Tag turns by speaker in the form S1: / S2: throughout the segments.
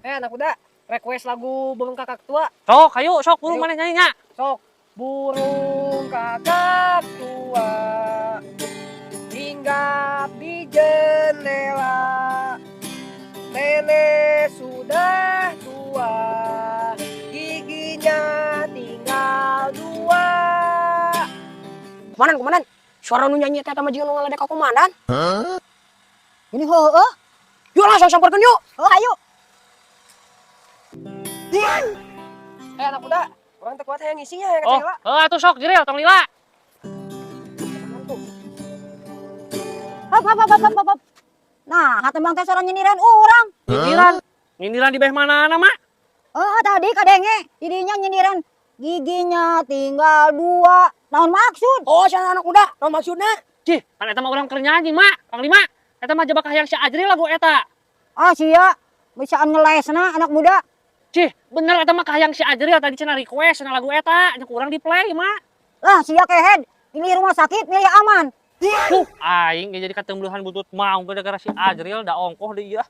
S1: Eh, anak muda, request lagu Burung Kakak Tua.
S2: Sok, ayo sok burung
S1: Ayo.
S2: Maneh nyanyi nya.
S1: Sok, burung kakak tua hinggap di jendela. Nenek sudah tua, giginya tinggal dua.
S3: Komandan, komandan. Suara nu nyanyi teh eta mah jeung nu ngaledek ka komandan.
S4: Ini heueuh.
S3: Yuk, langsung samperkeun yuk.
S4: Heuh, ayo.
S1: Eh, anak muda, urang teu kuat hayang ngising ya, hayang
S2: Oh,
S1: kecewa.
S2: heuh atuh sok Jiril, tong lila.
S1: Tuh.
S4: Hop hop hop hop hop, hop. Nah, tembang teh suara nyindiran urang.
S2: Nyindiran. Nyindiran di beh mana mak?
S4: Oh, tadi kadenge didinya nyindiran giginya tinggal dua. Naon maksud?
S3: Oh, sana anak muda, naon maksudna?
S2: Cih, kan eta mah urang keur nyanyi, Mak. Panglima. Eta mah jebak hayang si Ajril lagu eta.
S4: Ah, sia. Bisaan ngelesna anak muda.
S2: Cih, bener eta mah kahayang si Ajril tadi cenah request cenah lagu eta, nya kurang di play, Mak.
S4: Lah, sia kehed. Ini rumah sakit milih aman.
S2: Tuh, aing ge jadi katembeluhan butut maung gara-gara si Ajril da ongkoh deui ieu.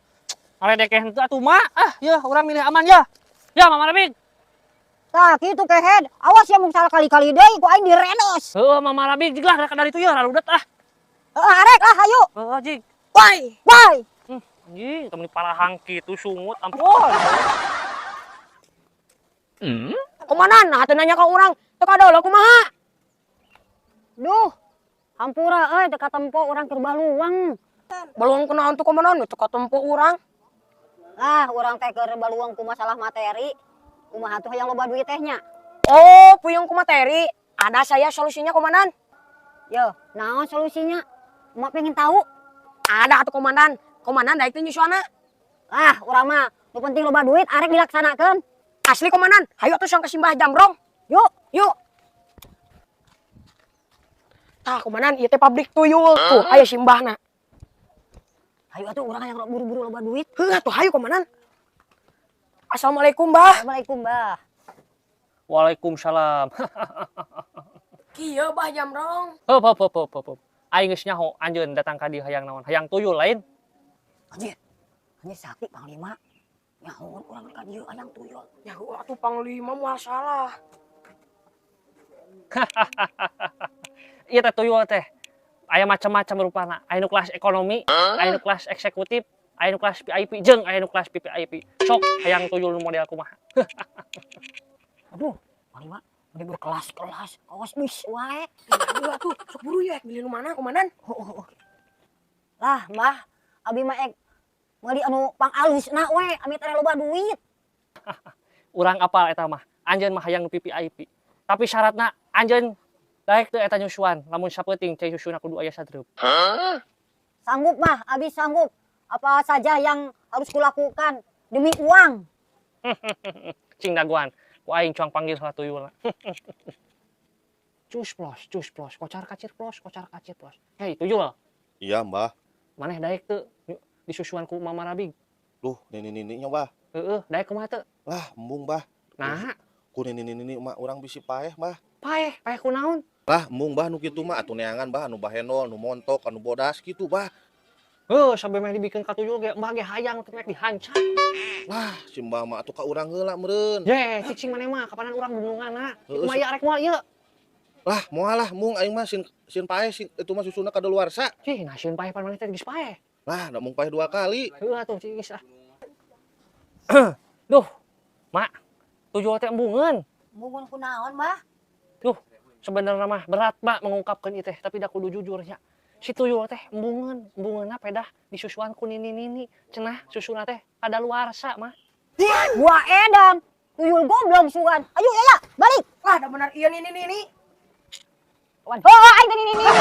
S2: Ngaledek henteu atuh, Mak. Ah, yeuh urang milih aman ya. Ya, Mama Rabig.
S4: Tah, kitu kehed. Awas ya mun salah kali-kali deui ku aing direnos.
S2: Heuh, Mama Rabig jig lah rek dari itu ya, rarudet ah.
S4: Heeh, arek lah, ayo.
S2: Heuh, jig.
S3: Woi,
S4: Bye.
S2: Anjing, temen parahang kitu sungut, ampun.
S3: Komandan, nah teu nanya ka urang, teu kadolo kumaha?
S4: Duh. Hampura euy, teu katempo urang keur baluang.
S3: Baluang kunaon tuh, komandan? Teu katempo urang.
S4: Lah, urang teh keur baluang ku masalah materi. Kumaha tuh hayang loba duit teh nya?
S3: Oh, puyeng ku materi. Ada saya solusinya, komandan.
S4: Yo, naon solusinya? Emak pengen tahu.
S3: Ada atuh, komandan. Komandan daek teu nyusuana?
S4: Ah, urang mah nu penting loba duit arek dilaksanakeun.
S3: Asli, komandan. Hayu atuh sang ka Simbah Jamrong.
S4: Yuk.
S3: Yuk. Tah, komandan, ieu teh pabrik tuyul. Tuh, aya simbahna.
S4: Hayu atuh, urang hayang buru-buru loba duit.
S3: Heuh atuh hayu, komandan. Assalamualaikum, Bah.
S4: Assalamualaikum, Bah.
S2: Waalaikumsalam.
S3: Kieu, Bah Jamrong.
S2: Heup heup heup heup heup. Aing geus nyaho anjeun datang ka dieu hayang naon? Hayang tuyul lain?
S4: Anjir. Anjir, sakti panglima. Nyaho urang ka dieu hayang tuyul.
S3: Ya atuh panglima moal salah.
S2: Ieu teh tuyul teh. Aya macam-macam rupana. Aya nu kelas ekonomi, aya nu kelas eksekutif, aya nu kelas VIP, jeung aya nu kelas VVIP. Sok hayang tuyul nu model kumaha?
S4: Aduh, panglima udah berkelas-kelas, awas bis wae.
S3: Aduh atuh, sok buru ya milih nu mana, komandan?
S4: Oh. Lah, Mbah, abi mah ek meuli anu pangalusna we, ami teh loba duit.
S2: Urang apal eta mah. Anjeun mah hayang nu VVIP. Tapi syaratna anjeun daek teu eta nyusuan? Lamun sapeuting cai susuna kudu aya sadreup.
S4: Sanggup mah, abi sanggup. Apa saja yang harus kulakukan demi uang.
S2: Cing dagoan. Ku aing cuang panggil heula tuyulna. Cus plos, cus plos, kocar kacir plos, kocar kacir plos. Hei, tuyul.
S5: Iya, Mbah.
S2: Maneh daek teu disusuan ku Mama Rabig?
S5: Duh, nini-nininya, Mbah.
S2: Heeh, daek kumaha teu?
S5: Lah, embung, Mbah.
S2: Nah,
S5: Ku nini-nini mah urang bisi paeh, Mbah.
S2: Paeh, paeh kunaon?
S5: Lah, embung, Mbah, nu kitu mah atuh neangan, Mbah, anu bahenol, nu montok, anu bodas gitu, Mbah.
S2: Heuh, sampe meh dibikeun ka tuyul ge mbah ge hayang teu rek dihanca.
S5: Lah, si Mbah mah atuh ka urang heula meureun.
S2: Ye, cicing maneh mah kapanan urang bendunganna.
S5: Heeh,
S2: Kumaha ieu, arek moal ieu?
S5: Lah, moal lah, embung aing mah sin sin paeh sin, itu mah susuna kadaluarsa.
S2: Cih, nah sieun paeh pan maneh teh geus paeh.
S5: Lah, da mung paeh dua kali.
S2: Heuh atuh cing geus ah. Duh, Mak, tuyul teh embungeun.
S4: Embungeun kunaon, Mbah?
S2: Duh, sebenarnya mah berat, Mak, mengungkapkan ieu teh, tapi da kudu jujur ya. Si tuyul teh embungeun, embungeunna pedah disusuan ku nini-nini. Cenah susuna teh kadaluarsa, Mah.
S4: Gua edan. Tuyul goblok sugan. Ayo ya, ya, balik.
S3: Wah, da bener ieu nini nini.
S4: Wan, oh, aing teh nini nini.